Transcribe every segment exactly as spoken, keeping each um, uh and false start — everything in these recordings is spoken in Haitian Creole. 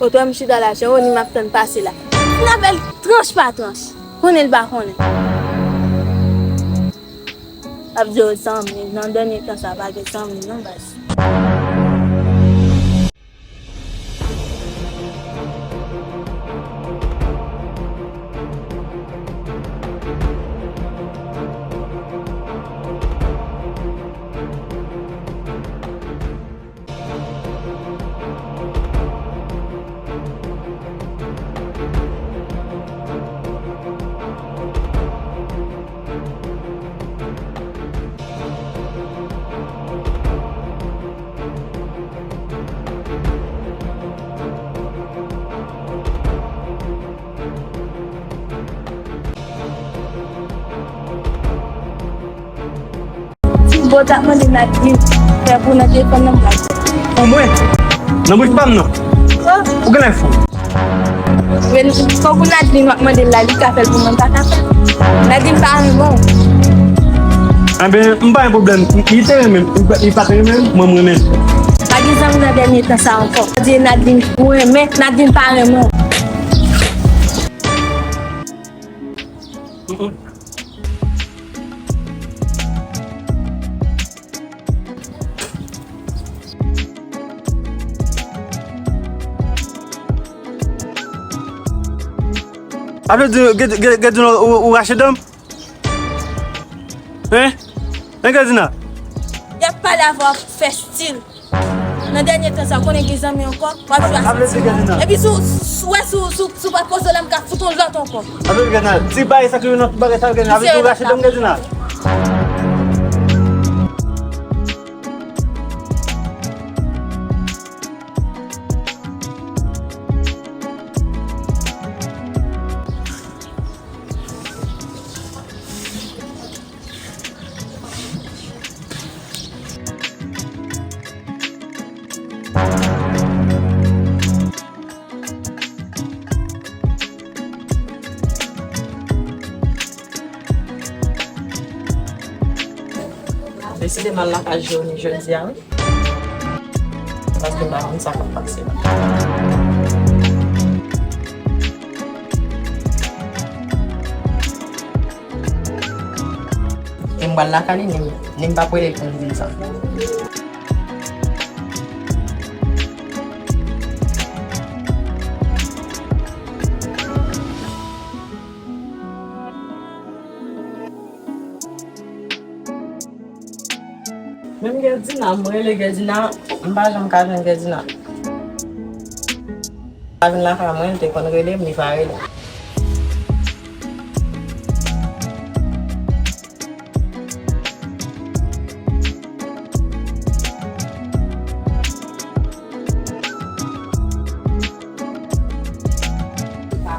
Otò m chita la, Jeroni m ap tann pase la. N ap fè l tranch pa tranch. Konnen l pa konnen. Ap di yo zanmi, nan dènye tan sa pa gen zanmi non baz. Ti bo t ap mande Nadine fè pou nan telefòn nan, m pa t fè. Pou mwen? Nan bouch pa m nan. Sa? Ou genlè fou. Men, fò pou Nadine w ap mande l la, li ka fè l pou mwen, m pa ka fè. Nadine pa renmen w. Enben, m pa gen pwoblèm. Li te renmen m. Li pa, li pa te renmen m, mwen m renmen l. Pa gen zanmi nan dènye tan sa ankò. Di Nadine ou renmen, Nadine pa renmen w. Mm, mm. Sa vle di, Ged-, Ged-, Gedina, ou, ou rache dan m? Hein? Hein, Gedina? Y ap pale avè w, fè stil. Nan dènye tan sa, w konnen gen zanmi ankò, w ap jwe a sou ti moun. Epi si w, si w wè si w, si w, si w pa poze w la, m ka fout yon lòt ankò. Apre, Gedina, ti bagay sa ki nan tout bagay sa, Gedina, avè tou rache dan m, Gedina. Deside m al lakay Jeroni jodi a, wi. Paske m pa konn sa k ap pase la. E m pral lakay li, ni m, ni m p ap rele l pou m di l sa. Menm Gedina, m rele Gedina, m pa janm ka jwenn Gedina. Pa vin lakay mwen, li te konn rele m, li pa rele m.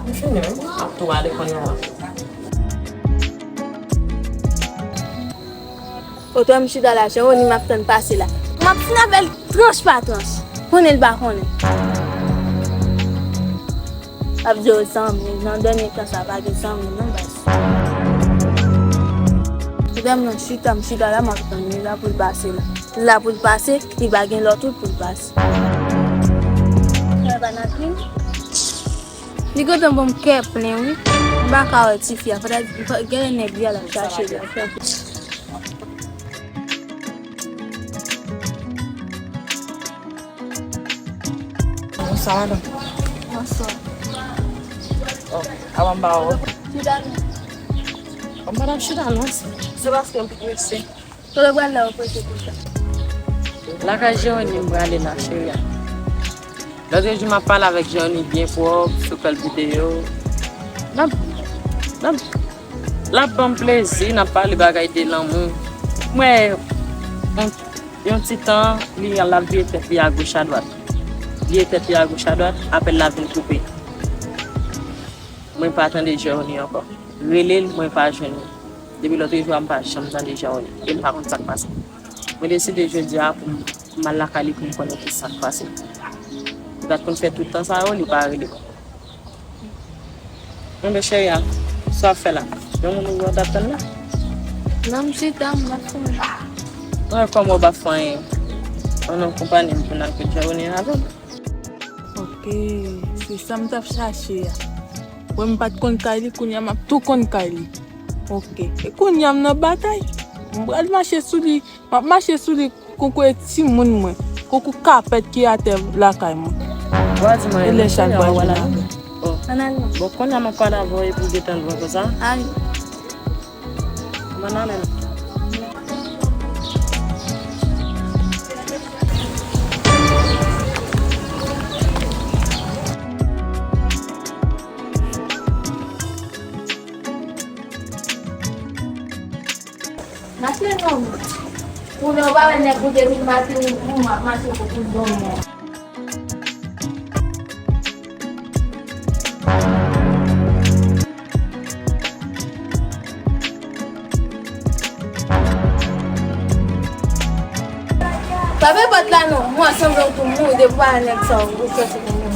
M fini wi, m ap tou ale kounye a. Otò m chita la, Jeroni m ap tann pase la. M ap fin avè l tranch pa tranch. Konnen l pa konnen. Ap di yo zanmi, nan dènye tan sa pa gen zanmi non baz. Otò m nan chita, m chita la, m ap tann li la pou l pase la. L la pou l pase, li pa gen lòt wout pou l pase. Frè pa nan plim. Li gentan ban m kè plen wi. M pa ka wè tifi a. Fòk genlè nèg li a l ap chache li a. Bonswa, madanm. Bonswa. Oh, avan m ba ou. Chita non. Oh, madanm, chita non. Se paske m prese. Kote w pral la ou prese konsa? Lakay Jeroni m prale la, cheri a. Lòt jou m ap pale avèk Jeroni byen pwòp sou kèl videyo. N ap, n ap, l ap ban m plezi, n ap pale bagay de lanmou. M wè yon, yon ti tan, li al ap vire tèt li agoch adwat. Vire tèt li agoch adwat, apèl la vin koupe. Mwen pa tande Jeroni ankò. Rele l, mwen pa jwenn li. Depi lòt jou a, m pa janm tande Jeroni. E m pa konn sa k pase. Mwen deside jodi a pou m, m al lakay li pou m konnen ki sa k pase. Li pa t konn fè tout tan sa yo, li pa rele m. Enben, cheri a, sa w ap fè la? Yon moun ou wè w t ap tann la? Non, m chita, m ap fè anyen. Mwen, kòman w p ap fè anyen? An non, konpanye m pou n al kot Jeroni avè m. Ok, se sa m t ap chache a. Wè m pa t konn kay li, kounye a m ap tou konn kay li. Ok, e kounye a m nan batay. M pral mache sou li, m ap mache sou li konkou e timoun mwen, konkou kapèt ki atè lakay mwen. Wa di mwen, e lè chak bagay la. Bon, kounye a m ap pale avè w epi w gentan lwen konsa. Ay. Bann ane la. Mache non. Pou lè w pa wè nèg ou te vin mache ou pou mwen ap mache pou tout bon mwen. Frape pòt la non, mwen sanble w tou mouri depi w pa wè nèg sa ou sòti pou mwen.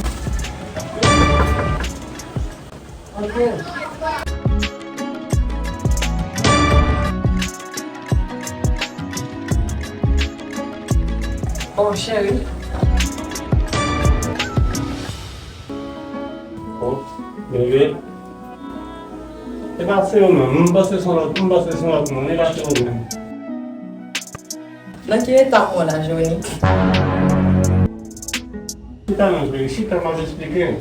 Ok. Oh, cheri. Oh, bebe. E pa se ou menm. M panse se yon lòt, m panse se yon lòt moun. E pa se ou menm. Nan ki eta w la, Johnny? Chita non, cheri, chita, m ap esplike w.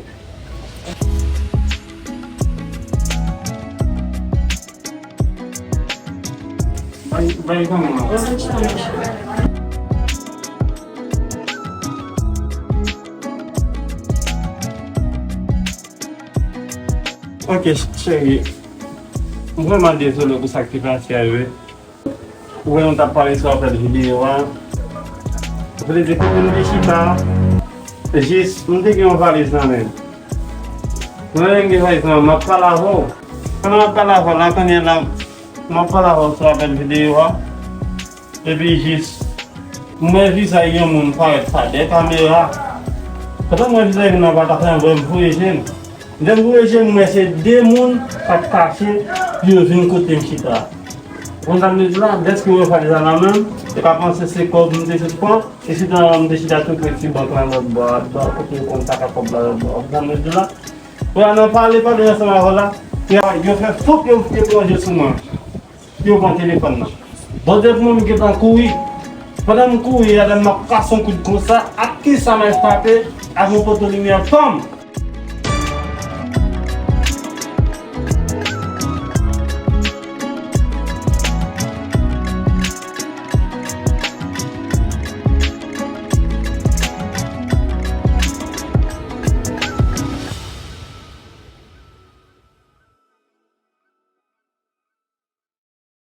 Bay, bay zanmi nan. Ok, cheri. M vrèman dezole pou sa k te pase a, wi. Ou wè nou t ap pale sou apèl videyo a. Vle di kote nou te chita, jis m te gen yon valiz nan men m. Mwen menm gen valiz nan men m, m ap pale avè w. Pandan m ap pale avè w la, kounye a la, m ap pale avè w sou apèl videyo a. Epi jis, m wè vizaj yon moun parèt pa dèyè kamera. Pandan m wè vizaj moun nan pa ta fè anyen, m voye je m. Lè m voye je m, m wè se de moun k ap kache pou yo vin kote m chita. Ou konn sa m te di la? Dèske m wè valiz la nan men m, yo ka panse se kòb m te sot pran, e se tan m te chita tou pre ti bank lan lòt bò a, bò kote yo konn saka kòb la lòt bò a. Ou konn sa m te di la? Wè, nan pale, pale ansanm avè w la, yo, yo fè fòk yo te plonje sou mwen. Yo pran telefòn nan. Bòdè pou mwen, m gentan kouri. Pandan m kouri a, lè m ap kase yon kout konsa, ak kisa m al frape, ak yon poto limyè, panm!